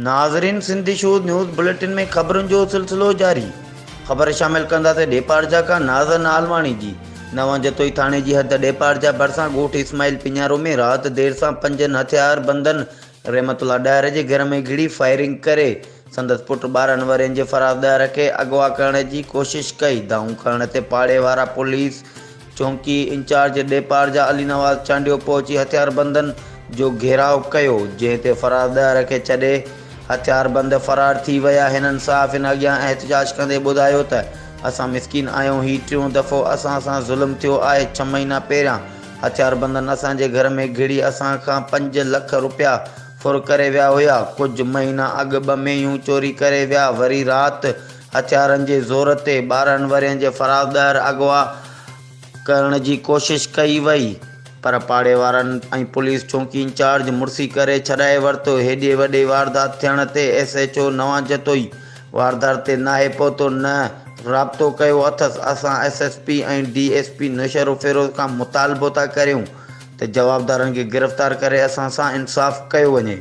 ناظرين Sindh issues news bulletin ۾ خبرن جو سلسلو جاري خبر شامل ڪنداسين ڏيپارجا کان ناظر نالواڻي جي نوان جتوئي ٿاڻي جي حد ڏيپارجا ڀرسان ڳوٺ اسماعيل پڃارو ۾ رات دير سان پنجن هٿيار بندن رحمت الله ڏاهر جي گهر ۾ گهڙي فائرنگ ڪري سندس پٽ 12 ورهين جي فراز ڏاهر کي اغوا ڪرڻ جي ڪوشش ڪئي دانهون ڪرڻ تي پاڙي وارا پوليس چونڪي انچارج ڏيپارجا علي نواز چانڊيو پهچي هٿياربندن جو گهيراء ڪيو، جنهن تي فراز ڏهر کي ڇڏي هٿياربند فرار ٿي ويا. هنن صحافين اڳيان احتجاج ڪندي ٻڌايو ته اسان مسڪين آهيون، هي ٽيون دفعو اسان سان ظلم ٿيو آهي، ڇهه مهينا پهريان هٿياربندن اسان جي گهر ۾ گهڙي اسان کان 5 لک رپيا ڦر ڪري ويا هيا، ڪجهه مهينا اڳ ٻه مينهون چوري ڪري ويا، وري رات هٿيارن جي زور تي 12 ورهين جي فراز ڏهر اغوا ڪرڻ جي ڪوشش ڪئي وئي پر پاڙي وارن ۽ پوليس چونڪي انچارج مڙسي ڪري ڇڏائي ورتو. هيڏي وڏي واردات ٿيڻ تي ايس ايڇ او نوان جتوئي واردات تي ناهي پهتو نه رابطو ڪيو اٿس. اسان S S P ۽ D S P Naushahro Feroze کان مطالبو ٿا ڪريون ته جوابدارن کي گرفتار ڪري اسان سان انصاف ڪيو وڃي.